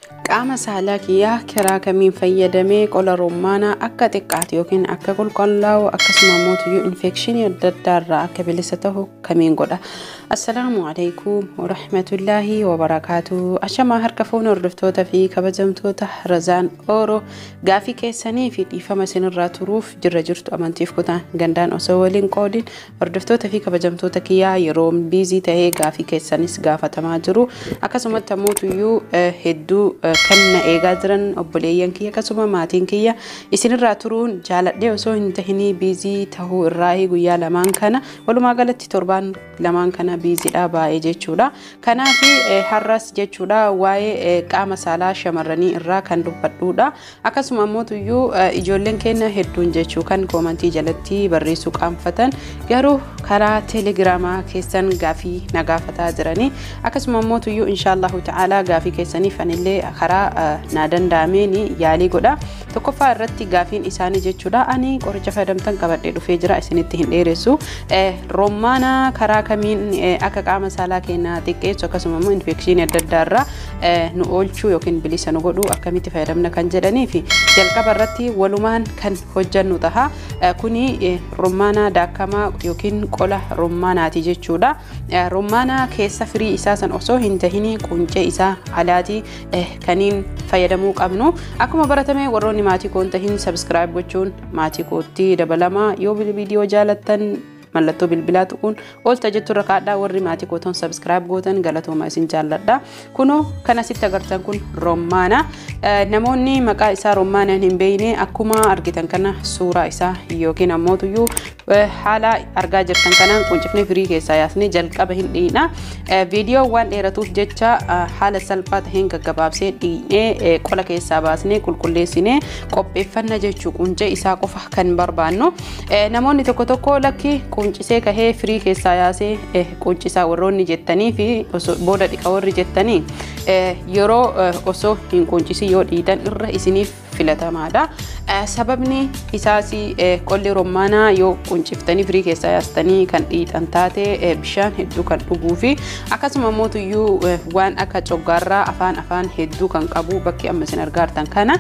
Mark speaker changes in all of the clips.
Speaker 1: Qaama saalaa kiyyaa karaa kamiin fayyadamee qola rummaanaa akka xiqqaatu yookiin akka qulqullaa'u akkasuma immoo infekshinii adda addaa irraa akka bilisa ta'u kamiin godha. Assalaamu alaikum warahmatullaahi wabarakaatu. Ashamaa harka fuuna hordoftoota fi kabajamtoota Razaan Ooroo, gaafii keessanii fi dhiifama isinirraa turuuf jirra jirtu amantiif kutaan gandaan osoo waliin qoodin. Hordoftoota fi kabajamtoota kiyyaa, yeroo busy ta'ee gaafii keessanis gaafatamaa jiru, akkasumatti ammoo hedduu kan na eegaa jiran obboleeyyan kiyya akkasuma maatiin kiyya, isinirraa turuun jaaladhee osoo hin tahinii busy tahuu irraa guyyaa lamaan kana, walumaa galatti torbaan lamaan kana busydha baay'ee jechuudha. Kanaaf har'as jechuudha waa'ee qaama saalaa shamarranii irraa kan dubbadhuudha. Akkasuma ammoo tuyyuu ijoolleen keenya hedduun jechuu kan commentii jalatti barreessuu qaanfatan garuu karaa teelegiraamaa keessan gaafii na gaafataa jiranii, akkasuma ammoo tuyyuu inshaallahu ta'aalaa gaafii keessaniif anillee karaa naa danda'ameen yaalii godha. Tokkoffaa irratti gaafiin isaanii jechuudha, ani qoricha fayyadamtan qabadhee dhufee jira, isinitti hin dheeressu. Roommaana karaa kamiin akka qaama saalaa keenyaa xiqqeessu akkasuma immoo infekshinii adda addaa irraa nu oolchuu yookiin bilisa nu godhu akkamitti fayyadamna kan jedhanii fi jalqaba irratti walumaan kan hojjannu taha. Kuni rummaana daakamaa yookiin qola rummaanaati jechuudha. Rummaana keessa firii isaa san osoo hin tahini quncee isaa alaatii kaniin fayyadamuu qabnu. Akkuma baratame warroonni maatii koo hin tahin subscribe gochuun maatii kootti dabalama. Yoo viidiyoo jaalattan mallattoo bilbilaa tuquun oolta jettu irra kaadhaa. Warri maatii kootoon subscribe gootan galatooma, isin jaalladha. Kunoo kan asitti agartan kun rommaana. Namoonni maqaa isaa rommaanaan hin beekne akkuma argitan kana suuraa isaa yookiin ammootuyyuu haala argaa jirtan kanaan quncifnee firii keessaa yaasnee jalqaba hin dhiina. Viidiyoo waan dheeratuuf jecha haala salphaa taheen gaggabaabsee dhiinee qola keessaa baasnee qulqulleessinee qopheeffanna jechuu, quncee isaa qofa kan barbaannu. Namoonni tokko tokko lakki quncisee kahee firii keessaa yaasee quncisaa warroonni jettanii fi booda dhiqa warri jettanii, yeroo osoo hin quncisin yoo dhiitan irra isiniif filatamaadha. Sababni isaas qolli rommaanaa yoo qunciftanii firii keessaa yaastanii kan dhiixan taate bishaan hedduu kan dhuguu fi akkasuma mootuyyuu waan akka coggaarraa afaan afaan hedduu kan qabu bakki amma isin argaartan kana.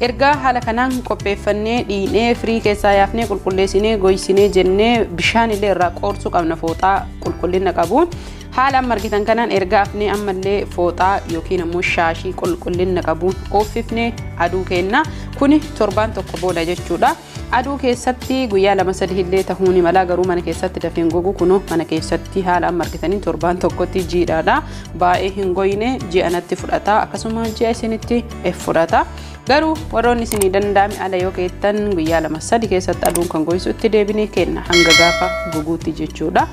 Speaker 1: Ergaa haala kanaan qopheeffannee dhiinee firii keessaa yaafnee qulqulleessinee goysinee jennee bishaan illee irraa qoorsuu qabna fooxaa qulqullina qabuun. Haala amma argitan kanaan erga afnee ammallee fooxaa yookiin ammoo shaashii qulqullina qabuun ooffifnee aduu kenna. Kuni torbaan tokko booda jechuudha. Aduu keessatti guyyaa 2 3 illee tahuu ni mala, garuu mana keessatti dafee hin gogu. Kunoo mana keessatti haala amma argitanii torbaan tokkotti jiidhaadha. Baay'ee hin goyne, ji'a natti fudhata, akkasuma ji'a isinitti fudhata. Garuu warroonni isinii danda'ame ala yoo keettan guyyaa 2 3 keessatti aduun kan goysu itti deebinee kenna hanga gaafa goguutti jechuudha.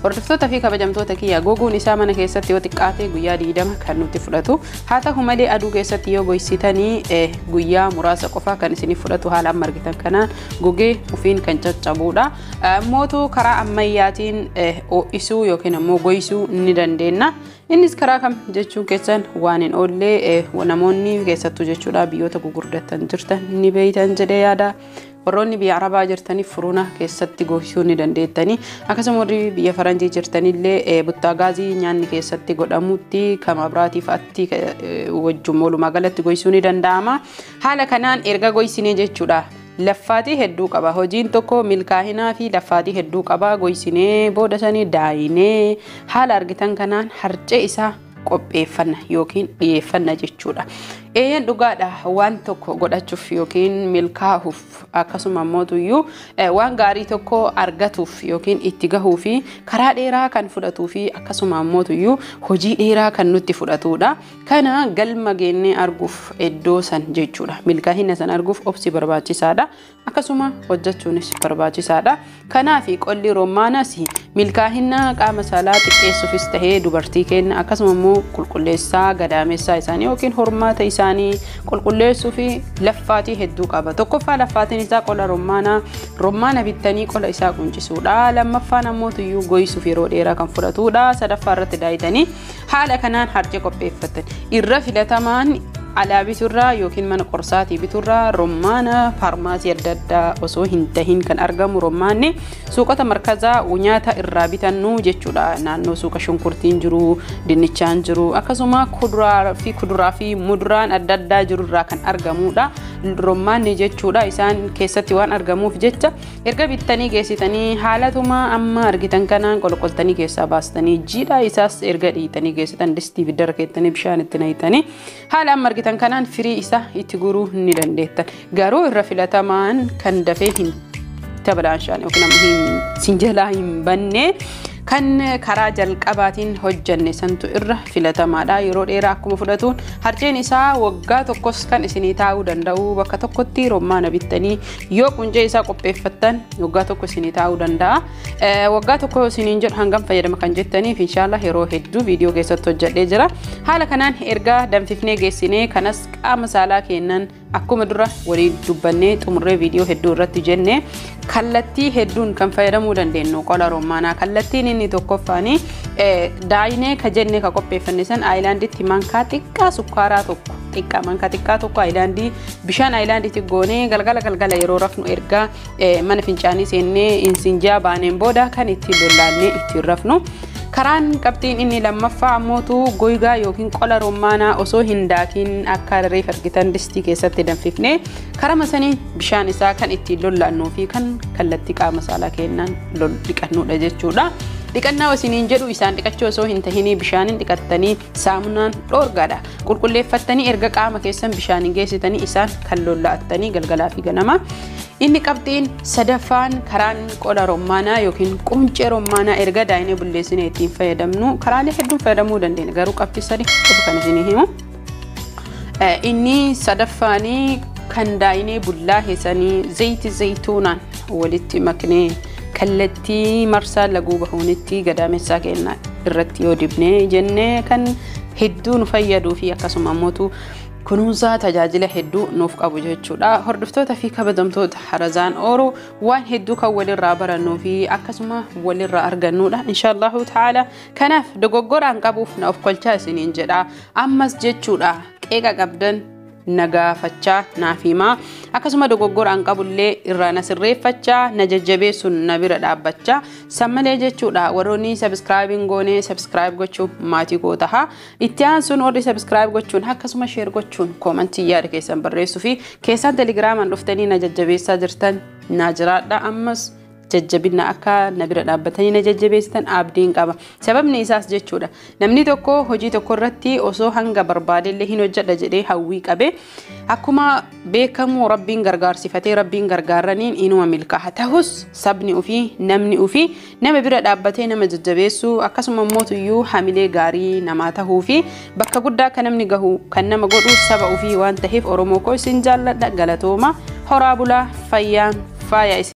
Speaker 1: Hordoftoota fi kabajamtoota kiyya, goguun isaa mana keessatti yoo xiqqaate guyyaa 20 kan nutti fudhatu. Haa ta'u malee aduu keessatti yoo goysitanii guyyaa muraasa qofa kan isiniif fudhatu, haala amma argitan kanaan gogee ofiin kan caccabuudha. Mootuu karaa ammayyaatiin ho'isuu yookiin ammoo goysuu ni dandeenya. Innis karaa kam jechuun keessan waan hin oollee, namoonni keessattuu jechuudha biyyoota gugurdatan jirtan ni beeytan jedhee yaada. Warroonni biyya Arabaa jirtanii furuuna keessatti goysuu ni dandeettanii, akkasuma warri biyya Faranjii jirtanillee buttaa gaazii nyaanni keessatti godhamutti kama biraatiif atti wajjin walumaa galatti goysuu ni danda'ama. Haala kanaan erga goysinee jechuudha. Laffaatii hedduu qaba. Hojiin tokko milkaa'inaa fi laffaatii hedduu qaba. Goysinee booda sanii daayinee haala argitan kanaan harcee isaa qopheeffanna yookiin dhiyeeffanna jechuudha. Eeyyan, dhugaadha, waan tokko godhachuuf yookiin milkaa'uuf akkasuma mootuyyuu waan gaarii tokko argatuuf yookiin itti gahuu fi karaa dheeraa kan fudhatuu fi akkasuma mootuyyuu hojii dheeraa kan nutti fudhatudha. Kana galma geennee arguuf iddoo san jechuudha. Milkaa'ina san arguuf obsi barbaachisaadha. Akkasuma hojjechuunis barbaachisaadha. Kanaaf qolli roomaanas milkaa'ina qaama saalaa xiqqeessuufis tahee dubartii kenna, akkasuma immoo qulqulleessaa gadaamessaa isaanii yookiin hormaata isaanii qulqulleessuu fi laffaatii hedduu qaba. Tokkoffaa laffaatiin isaa qola rommaanaa, rommaana bittanii qola isaa quncisuudha. Lammaffaan ammoo tuyyuu goysuuf yeroo dheeraa kan fudhatudha. Sadaffaa irratti daayitanii haala kanaan harcee qopheeffatan. Irra filatamaan alaa biturraa yookiin mana qorsaatii biturraa rommaana faarmaasii adda addaa osoo hin tahin kan argamu rommaanni suuqota markazaa nyaata irraa bitannu jechuudha. Naannoo suuqa shunkurtiin jiru, dinnichaan jiru, akkasuma kuduraa fi muduraan adda addaa jiru irraa kan argamudha. Rommaanni jechuudha isaan keessatti waan argamuuf jecha erga bittanii geessitanii haalatuma amma argitan kanaan qolqoltanii keessaa baastanii jiidhaa isaas erga dhiitanii geessitan distii ibiddara keettanii bishaan itti naqxanii haala amma argitan kanaan firii isaa itti guruu ni dandeettan. Garuu irra filatamaan kan dafee hin tabalaashaan yookiin ammoo sinjalaa hin banne kan karaa jalqabaatiin hojjanne santu irra filatamaadha. Yeroo dheeraa akkuma fudhatuun harceen isaa waggaa tokkos kan isinii taa'uu danda'u bakka tokkotti rommaana bittanii yoo quncee isaa qopheeffattan waggaa tokko isinii taa'uu danda'a. Waggaa tokko isiniin jedhu hangam fayyadama kan jettaniif inshaallah yeroo hedduu viidiyoo keessatti hojjedhee jira. Haala kanaan ergaa danfifnee geessinee kanas qaama saalaa kennan akkuma dura waliin dubbannee xumurree viidiyoo hedduu irratti jenne kallattii hedduun kan fayyadamuu dandeenyu qola rommaanaa. Kallattiin inni tokkoffaani daayinee ka jenne ka qopheeffanne san aayilaanditti mankaa xiqqaa sukkaaraa tokko xiqqaa mankaa xiqqaa tokko aayilaandii bishaan aayilaanditti goonee galgala galgala yeroo rafnu ergaa mana fincaanii seennee insinjaa baaneen booda kan ittiin lollaannee ittiin rafnu. Karaan qabxiin inni lammaffaa ammootu goygaa yookiin qola rommaanaa osoo hin daakiin akka reef argitan distii keessatti danfifnee karama sanii bishaan isaa kan ittiin lollaannuu fi kan kallattii qaama saalaa kennaan dhiqannudha jechuudha. Dhiqannaa isiniin jedhu isaan dhiqachuu osoo hin tahinii bishaaniin dhiqattanii saamunaan dhoorgaadha. Qulqulleeffattanii erga qaama keessan bishaaniin geessitanii isaan kan lollaattanii galgalaa fi ganama. Inni qabxiin sadaffaan karaan qola rommaanaa yookiin quncee rommaanaa erga daayinee bulleessinee ittiin fayyadamnu karaalee hedduun fayyadamuu dandeenya. Garuu qabxii sadi qofa kan isinii himu. Inni sadaffaanii kan daayinee bullaa'e zayti zayituunaan walitti maknee kallattii marsaa laguu bahuunitti gadaamessaa kennaa irratti yoo dibnee jennee kan hedduu nu fayyaduu fi akkasuma ammootu kunuunsaa tajaajila hedduu nuuf qabu jechuudha. Hordoftoota fi kabajamtoota Harazaan Ooroo waan hedduu kan walirraa barannuu fi akkasuma walirraa argannudha. Inshaallahu ta'ala kanaaf dogoggoraan qabuuf na of kolchaa isiniin jedha. Ammas jechuudha qeeqa qabdan nagaafachaa naaf himaa akkasuma dogoggoraan qabullee irraa na sirreeffachaa na jajjabeessuun na bira dhaabbachaa sammalee jechuudha. Warroonni sabiskiraayibiin goonee sabiskiraayib gochuun maatii koo taha. Itti aansuun warri sabiskiraayib gochuun akkasuma sheer gochuun koomantii yaada keessan barreessuu fi keessaan telegiraamaan dhuftanii na jajjabeessaa jirtan na jiraadha. Ammas jajjabina akka na bira dhaabbatanii na jajjabeessitan abdiin qaba. Sababni isaas jechuudha namni tokko hojii tokko irratti osoo hanga barbaadellee hin hojjedha jedhee hawwii qabe akkuma beekamu rabbiin gargaarsifatee rabbiin gargaaraniin inuma milkaa'a. Ta'us sabni ofii namni ofii nama bira dhaabbatee nama jajjabeessuu akkasuma mootuyyuu hamilee gaarii namaa tahuu fi bakka guddaa akka namni gahu kan nama godhu saba ofii waan taheef Oromoo koo isin jaalladha. Galatooma horaa bulaa fayyaan faaya.